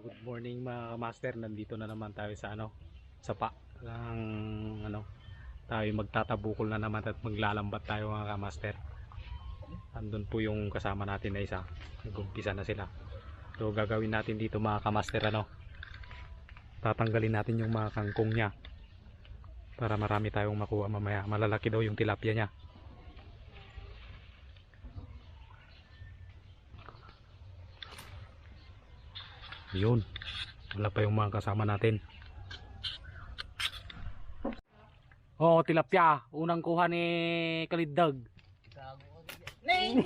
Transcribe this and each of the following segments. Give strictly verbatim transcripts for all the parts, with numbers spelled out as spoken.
Good morning, mga kamaster. Nandito na naman tayo sa ano, sapa. Ang ano, tayo magtatabukol na naman at maglalambat tayo, mga kamaster. Andun po yung kasama natin na isa. Nag-umpisa na sila. So gagawin natin dito, mga kamaster, ano, tatanggalin natin yung mga kangkong niya para marami tayong makuha mamaya. Malalaki daw yung tilapia niya. Yun. Wala pa yung mga kasama natin. Oo, tilapia. Unang kuha ni Kaliddag. Ning!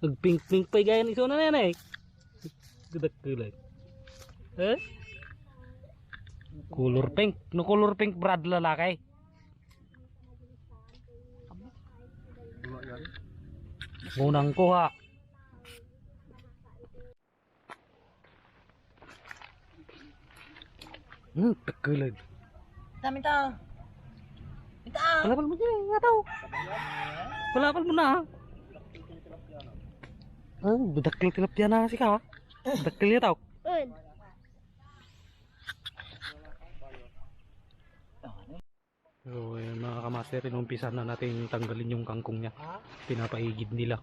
Nagpink-pink pa gayan iso na yan eh. Gudak kulay. Eh? Color pink. No color pink, Brad, lalaki. Unang kuha. Hmm, tagkulay. Dami ta. Ita. Palapal mo dyan, nga tao. Palapal mo na, ha? Ah, budakkel tilapia na kasi ka, ha? Budakkel niya tao. Un. So, ayan, mga kamaster, inumpisan na natin tanggalin yung kangkong niya. Pinapaigid nila.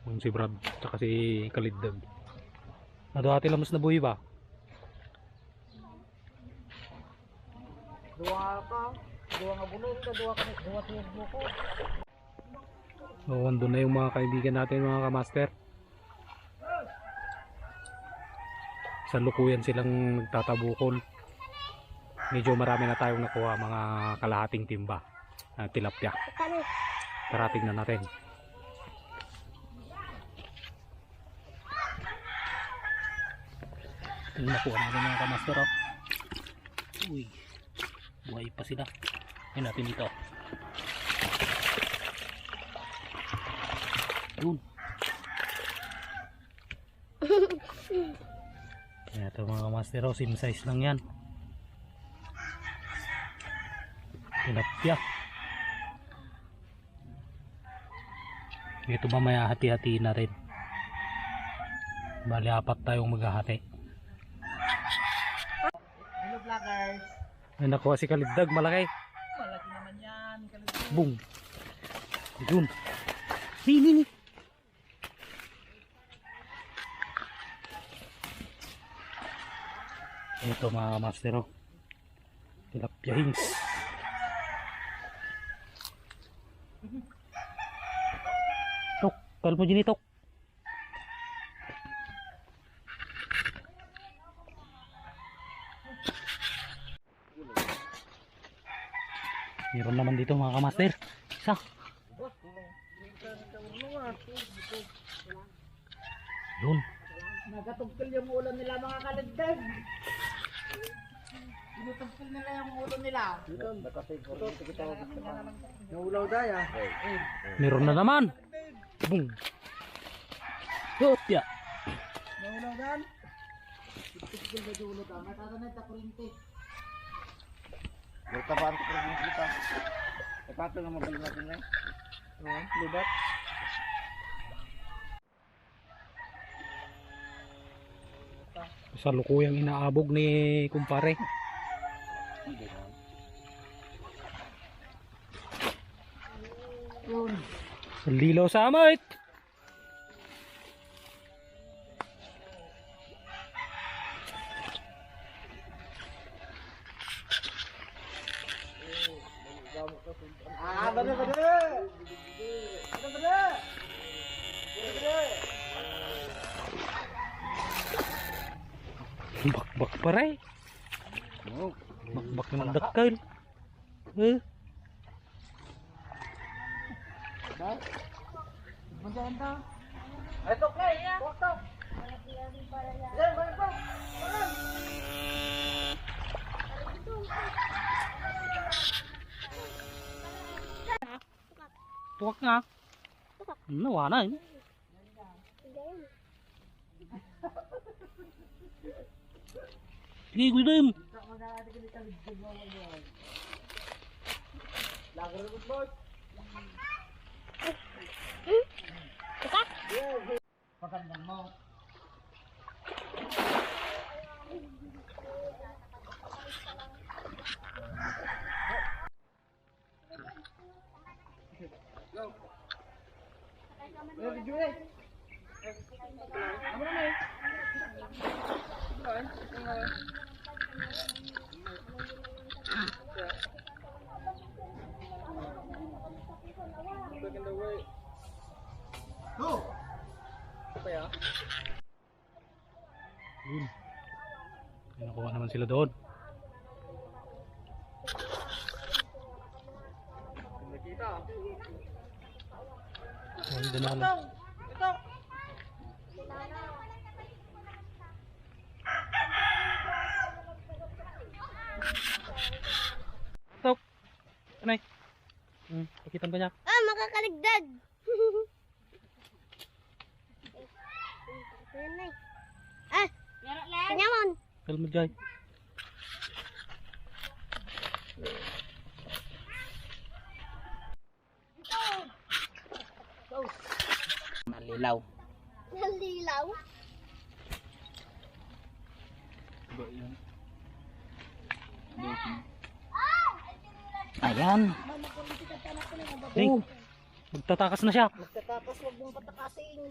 Yung si Brad, tsaka si Kaliddag. Nado ati lamas na buhi ba? Dua ka, dua nga bunot, dua ka, dua tuyog mo ko. So, andun na yung mga kaibigan natin, mga kamaster. Salukuyan silang nagtatabukol. Medyo marami na tayong nakuha, mga kalahating timba na tilapia. Tara, tingnan natin. Yung nakuha natin, mga kamaster, oh. Uy. Buhay pa sila. Yan natin dito. Yun. Kaya ito, mga master, oh, same size lang yan. Tilapia. Ito mamaya hati-hati na rin. Bali, apat tayong maghahati. Hello, vloggers. Ay, nakuha si Kaliddag, malaki. Malaki naman yan, Kaliddag. Boom. Yun. Ni, ni, ni. Ito, mga master, oh. Tilapia hings. Tok, kalbo dyan, Tok. Meron naman dito, mga kamaster. Isa. Yun. Nagatugkol yung ulo nila, mga kalagdag. Tinutugkol nila yung ulo nila. Yung ulaw daya. Meron na naman. Boom. Hopya. Naulaw dan. Ito siguro medyo ulo dan. May tatanay ta kurente. May tabaan ko kurente kita. Ipatol nga mabalik natin na. Ayan, lubat. Salukuyang inaabog ni kumpare. Lilaw sa amay. Ah, bada, bada. Bada, bada. Bada, bada. Bakbak, pare. Bakbak na nagdakkel. Eh? Maganda. Ay, tok na eh. Tok, tok. Yan, balik, balik. Tuwak nga. Nawa na eh. Sige, gudem. Magandang mo. Go! Kaya? Yun. May nakuha naman sila doon. Nakita. Ayun, dinala. Ito. Tok. Anay. Hmm, pakita mo niya. Ah, makakaligdag. Ayan na eh. Ah! Yara lang. Kanya mon. Kalma, Jai. Nalilaw. Nalilaw? Ayan. Hey. Oh. Magtatakas na siya. Magtatakas, wag mong patakasin.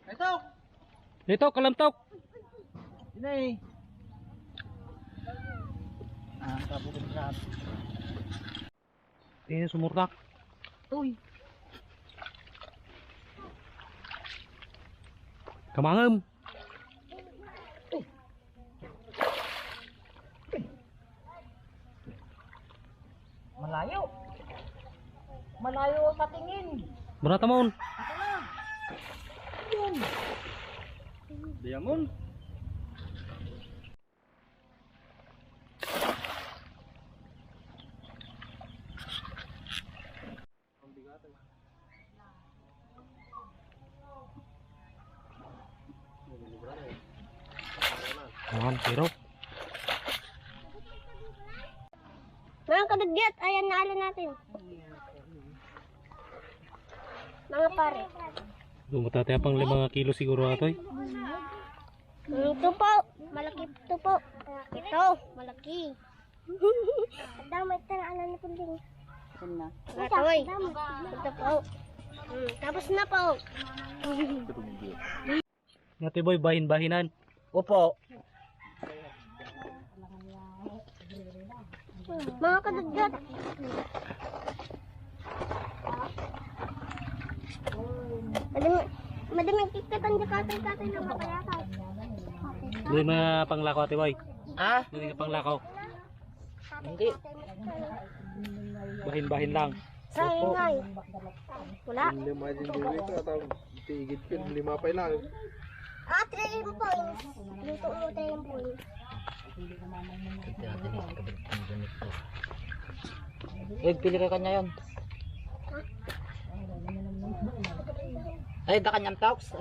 Ito. Ito, kalantok. Ini. Ah, kabukin ka. Eh, sumurdak. Uy. Kamangam. Malayo. Malayo sa tingin. Barata mo. Ito na. Yun. Diamond. Ayan, pero mga kadagyat, ayan na ala natin. Mga pare. Dumatati pang lima nga kilo siguro ato eh. Ito po, malaki ito po. Ito, malaki. Ang dami ito na alam ni Punding. Saan na? Ito, oy. Ito po. Hmm, tapos na po. Ate Boy, bahin-bahinan. Opo. Mga kadagyat. Madami, madami kikitang di katay-katay ng mapayatay. Hindi na panglako, Ate Boy. Ha? Hindi na panglako. Hindi. Bahin-bahin lang. Sa ingay. Wala. Ang lima din dito, at ang tigit ko, lima pa lang. Ah, three points. Dito mo three points. Eh, pili ka kanya yun. Ay, da kanyang tox.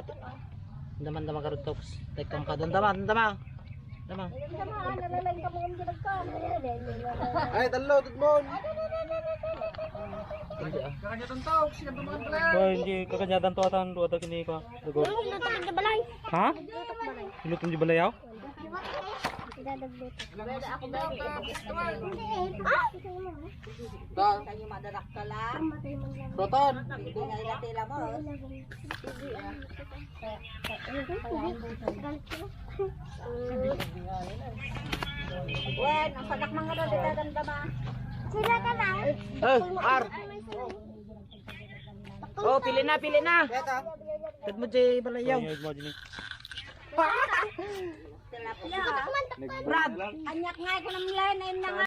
Daman, daman karud tox. Tekang ka, daman, daman. Tama. Ay, talo, tutmon. Hindi, ah. Boy, hindi kakanyatan to atan, duwa ta kini ko. Dugo. Lutok di balay. Ha? Lutok balay. Lutok di balay, aw? Idadagluto. Ah! Kayo madarak ka lang. Toton. Hindi nga ilatila mo. Wen, ang sadak man nga daw, dadamdama. Sila ka na. Eh, Ar. Oh, pili na, pili na. Kad mo, Jay Balayaw. Brad. Anyak nga, ako nang lain, ayun na nga.